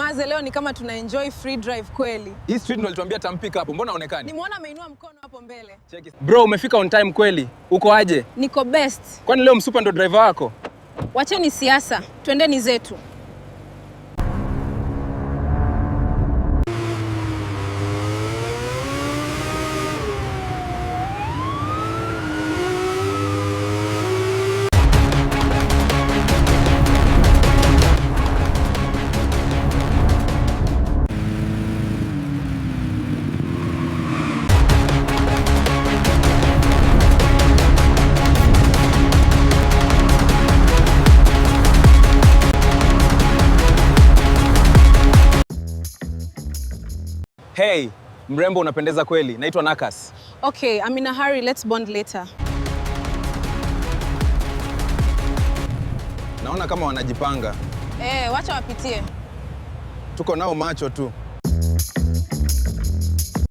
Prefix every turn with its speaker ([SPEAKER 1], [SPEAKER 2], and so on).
[SPEAKER 1] Maze, leo ni kama tuna enjoy free drive kweli.
[SPEAKER 2] Hii street ndo alituambia tampika hapo, mbona haonekani?
[SPEAKER 1] Nimeona ameinua mkono hapo mbele.
[SPEAKER 2] Cheki. Bro, umefika on time kweli. Uko aje?
[SPEAKER 1] Niko best.
[SPEAKER 2] Kwani leo msupa ndo driver wako?
[SPEAKER 1] Wacheni siasa, twendeni zetu.
[SPEAKER 2] Hey, mrembo unapendeza kweli. Naitwa Nakas.
[SPEAKER 1] Okay, I'm in a hurry, let's bond later.
[SPEAKER 2] Naona kama wanajipanga.
[SPEAKER 1] Eh, wacha wapitie.
[SPEAKER 2] Tuko nao macho tu.